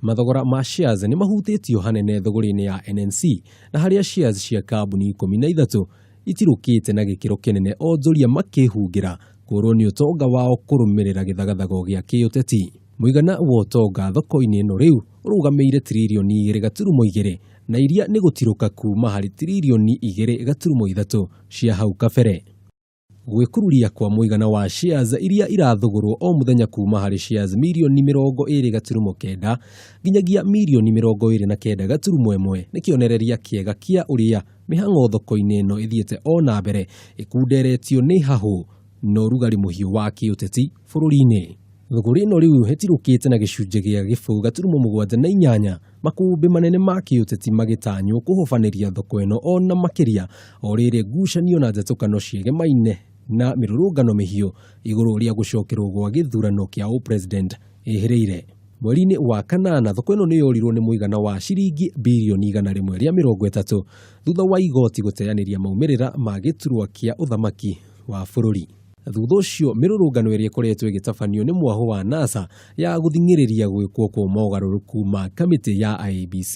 Mathogora ma shares nĩ mahutĩtio hanene thũgũrĩ-inĩ ya NNC na harĩa shares cia kambuni 13 itirũkĩte na gĩkĩro kĩnene onjoria makĩhungĩra kũrwo nĩ ũtonga wao kũrũmĩrĩra gĩthagathago gĩa kĩũteti. Mũigana wa ũtonga thoko-inĩ ĩno rĩu ũrũgamĩire tiririoni 2.2 na iria nĩ gũtirũka kuma harĩ tiririoni 2.3 cia hau kabere. Gwĩkururia kwa mũigana wa shares iria irathũgũrwo o mũthenya kuma harĩ shares mirioni 29.9 nginyagia mirioni 29.1 nĩ kĩonereria kĩega kĩa ũrĩa mĩhang'o thoko-inĩ ĩno ĩthiĩte o na mbere ĩkunderetio nĩ hahũ na ũrugarĩ mũhiũ wa kĩũteti bũrũri-inĩ. Thũgũrĩ ĩno rĩu ĩtirũkĩte na gĩcunjĩ gĩa 0.78, makũmbĩ manene ma kĩũteti magĩtanywo kũhobanĩria thoko ĩno o na makĩria o rĩrĩ ngucanio na njatũkano ciegemaine na mĩrũrũngano mĩhiũ igũrũ rĩa gũcokerwo gwa gĩthurano kĩa ũpresident ĩhĩrĩire. Mweri-inĩ wa kanana thoko ĩno nĩ yorirwo nĩ mũigana wa ciringi birioni 130 thutha wa igoti gũteanĩria maumĩrĩra ma gĩturwa kĩa ũthamaki wa bũrũri. Thutha ũcio mĩrũrũngano ĩrĩa ĩkoretwo ĩgĩtabanio nĩ mwahũ wa NASA ya gũthing'ĩrĩria gwĩkwo kwa mogarũrũku ma kamĩtĩ ya IEBC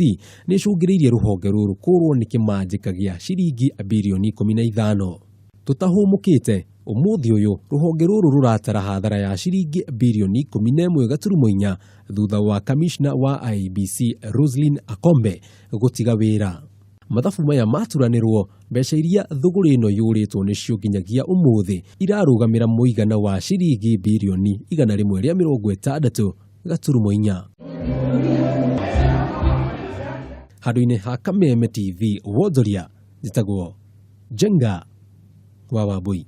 nĩ ĩcũngĩrĩirie rũhonge rũrũ kũrwo nĩ kĩmanjĩka gĩa ciringi birioni 15. Tũtahũmũkĩte ũmũthĩ ũyũ rũhonge rũrũ rũratara hathara ya ciringi birioni 11.4 thutha wa kamishna wa IEBC Roselyn Akombe gũtiga wĩra. Mathabu maya maturanĩrwo mbeca iria thũgũrĩ ĩno yũrĩtwo nĩcio nginyagia ũmũthĩ irarũgamĩra mũigana wa ciringi birioni 160.4. Handũ-inĩ ha Kameme TV wonjoria njĩtagwo Njenga wa Wambui.